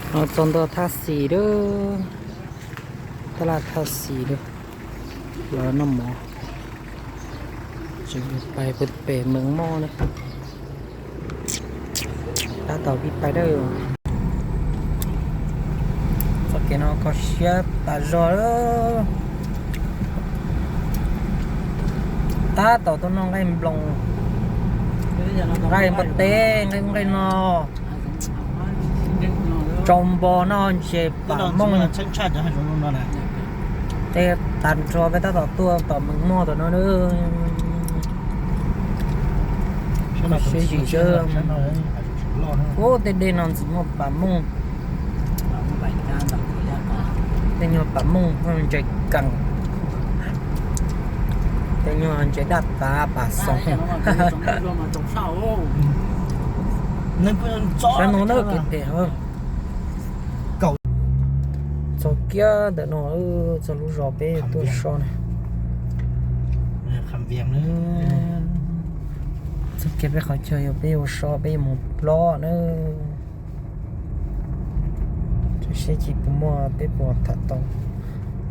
No txog ntua thaj xis lawm, tab laj thaj xis lawm, los noj mov. Tseem pais pem Mees Moj na. Tab tom pib pais dawb. Txoj kev no kho siab tas zog. Tab tom tuaj noj nqaij nploos, nqaij npua teb, nqaij ub nqaij no, tsau npo noj ntses pam mooj. Tej tag nrho peb tab tom tuaj tom Mees Moj tom no. Siab zim, ub, tej dej no ntxim muaj pam mooj. Tej nyuag pam mooj, ntses kees. Tej nyuag ntses daj tav pam xoom. Sab no na kev phem. Txog kiag ntawm no, txog lub zos peb tuaj so na. Txog kiag peb qhov chaw yog peb yuav so, peb yuav mus plob na. Seb tsis puas muaj, peb puas tham tau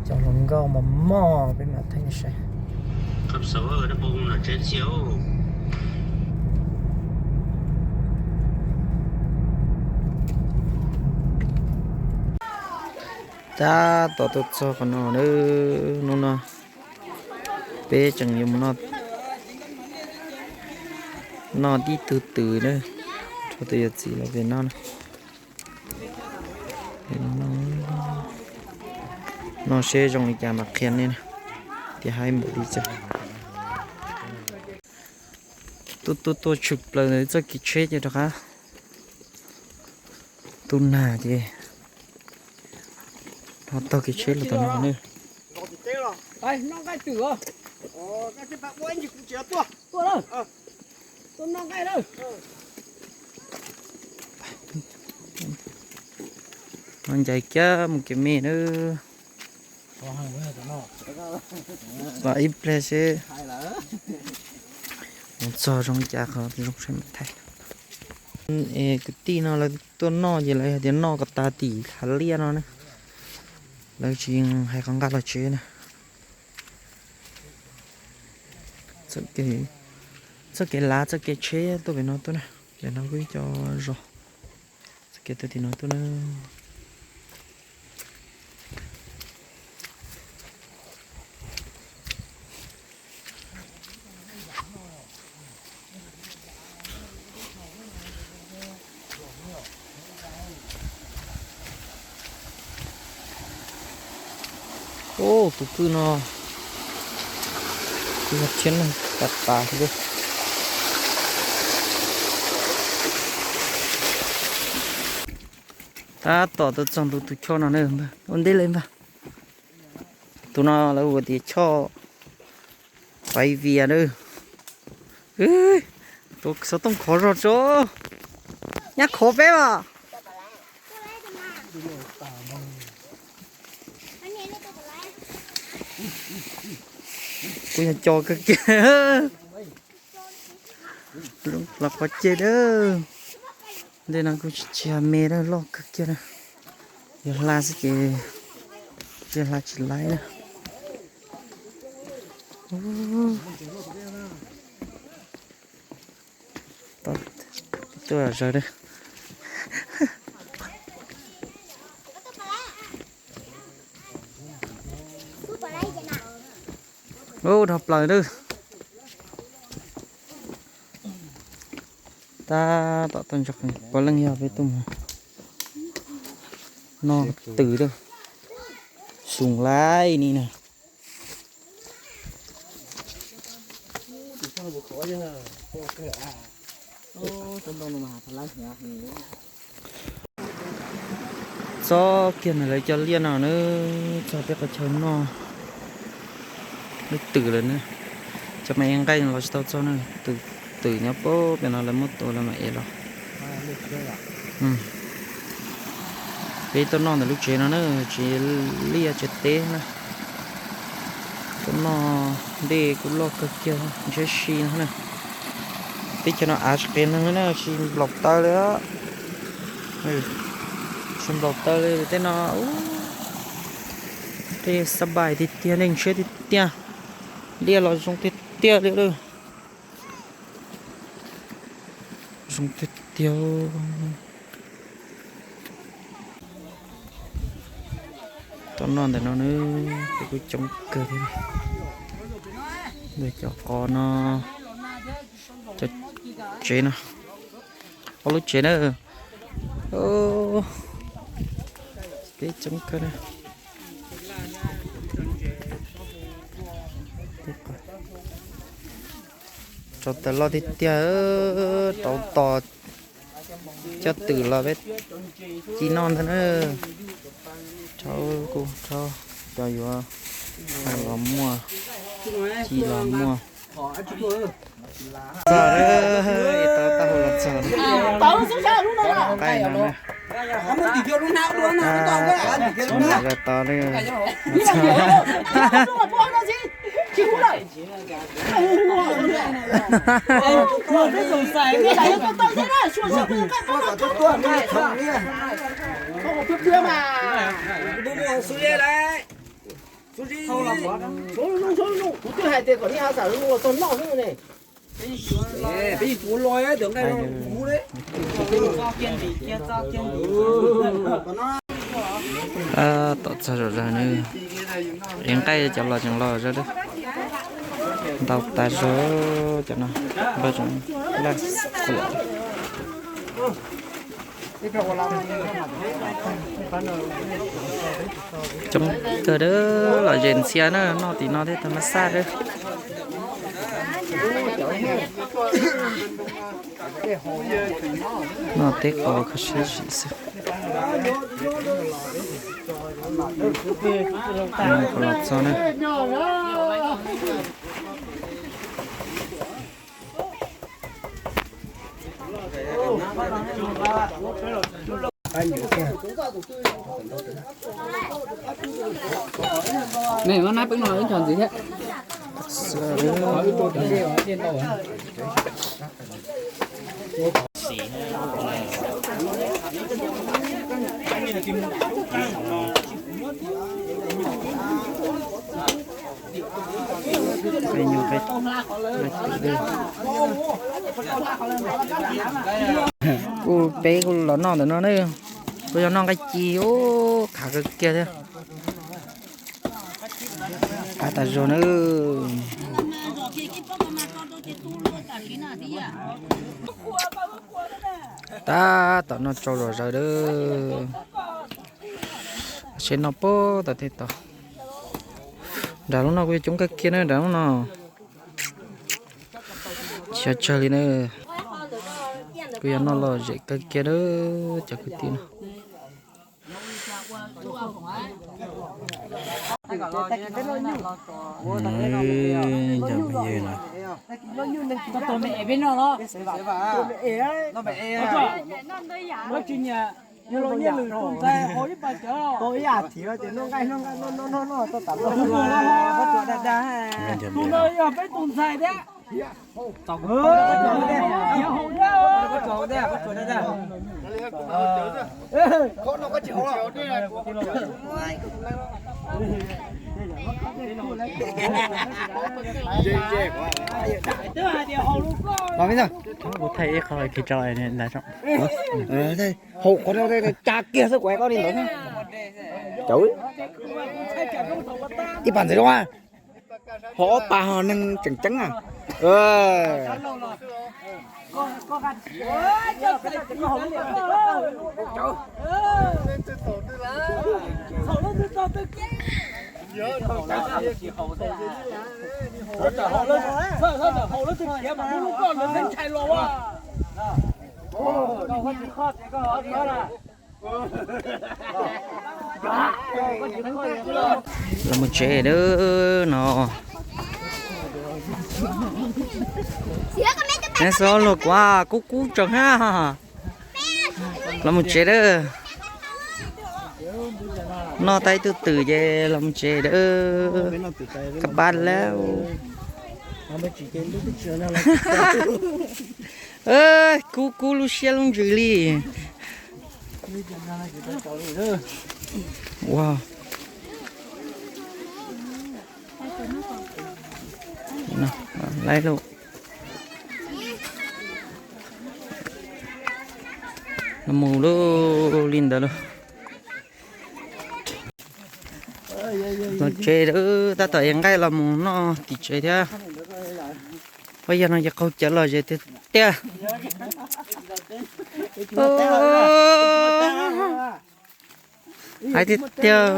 cov hluas nkauj mos mos, peb mam theej saib. Tab tom tuaj txog qhov no na, hnub no peb tseem yuav mus noj tib tug twm na, rau tus yawm txiv lawv pem no na. Noj seb zoo li cas mam qhia nej tias haib npaum li cas. Tuaj tuaj tuaj tshwm plaws ntawm txoj kev tsheb ces rov qab tu nag ces ho taug kev tsheb los tom no na. Ho ncaim kiag mus kev me na. Los ib pliag seb mus txog zoo li cas qhov zoo seb mam thaij. Kwv tij no lawv tuaj noj ces lawv hais tias noj kom tas tim hav liaj no na. Lawv tsis hais qhov nqa los tsev na. Txoj kev lav txoj kev tsheb tuaj pem no tuaj na. Pem no kuj ib co zos. Txoj kev tuaj tim no tuaj na. Ub, tus kwj no, kwj no thiab neeg tas tas li. Tab tom tuaj txog ntua tus choj no na, ua ntej lawm npawg. Tus no lawv hu tias choj Paiv Vias na. Tus xov tooj khov zog tso, nyab khov peb as. Kuv yog co kawg kiag. Los qhov ceg na. Ntej no kuj tsis tsis yog me na, loj kawg kiag na. Yog hla xwb ces, yog hla tsis laiv na. Tuaj zaws na. Ub, dhau plaws na. Tab tom tuaj ntsoov, puav leej yog peb tuaj mus noj twm lawm. Xum laij ni na. Txog kiag ntawm lawv cov liaj no na, txog peb qhov chaw noj lub twm lawm na. Cov me nqaij los tsis tau txog na, tus twm nyob pem no lawv muab tua lawv mam ev los. Peb tuaj noj ntawm lub tsev no na, tsev liaj tsev teb na. Tuaj noj, ntej kuj loj kawg kiag, ntshiab si no na. Teb chaws no av tsis qias neeg li na, tsis nplaum taw li. Tsis Nplaum taw li tej no, tej xab npais tiag tiag, neeg ntshiab tiag tiag, liaj los zoo tiag tiag li lawm. Zoo tiag tiag. Tau noj ntawm no na, ces kuj coob kawg thiab. Ntawm cov qos no, cov tsev no, ob lub tsev na. Peb coob kawg na. Rau taws loj tiag tiag, rau tos coj twm los peb ci noj ntag na. Rau kuj rau cov yuav hau los muaj, ci los muaj. Txog, tau tau hau los txog. Qaij no na. Txog ntawm ko tod na. Kuv twb hais tias kom nej ho xav zoo los txog noj xwb ne. Tab tom txog zom zaws na, ev nqaij cov los tseem los zog, ntau tas zog cov no, npawg tseem laj xuam. Coob kawg, lom zem ntxhiab na, noj tim no thiab tau mas xaj thiab. Noj teb qos kho siab zim xwb. Los txog na. Nej muab nab peb no ib co ntxiv thiab. Kuj peb kuj los noj ntawm no na, kuj yog noj nqaij ci, ub, khav kawg kiag thiab. Khav tas zog na. Tab tom noj tsau zom zaws a. Seb noj puag tom tej tod. Nram lub no kuj yuav coob kawg kiag na, nram lub no. Tsis tsawg li na. Kuj yog noj lom zem kawg kiag na cov kwv tij no. Tus no yog peb tus ntxhais thiab. Kuv thaij ib qho khi rau nta tso. Haus qhov no tsa kiag xwb, kuv hais koj li ntawd. Ib pas ntxwv zoo a. Ho ob pas ho neeg tseem ceeb a. Los mus tsev lawm no. Neb xub luag kuav kub kub tsoom hab. Los mus tsev lawm. Noj tau ib tug twm ces los mus tsev lawm. Kab pab lawm. Kub kub lub siab lub ntsws li. Ua, lawm lauj. Los mus li ntawd lauj. Los tsev, tab tom ev nqaij los mus noj tim tsev thiab. Ua, yog no ces qaug cawv los ze tiag tiag. Haib tiag tiag.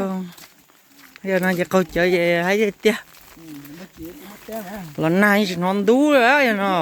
Yog no ces qaug cawv ces haib tiag tiag. Los nag yeej tsis hnov ntub li yog no.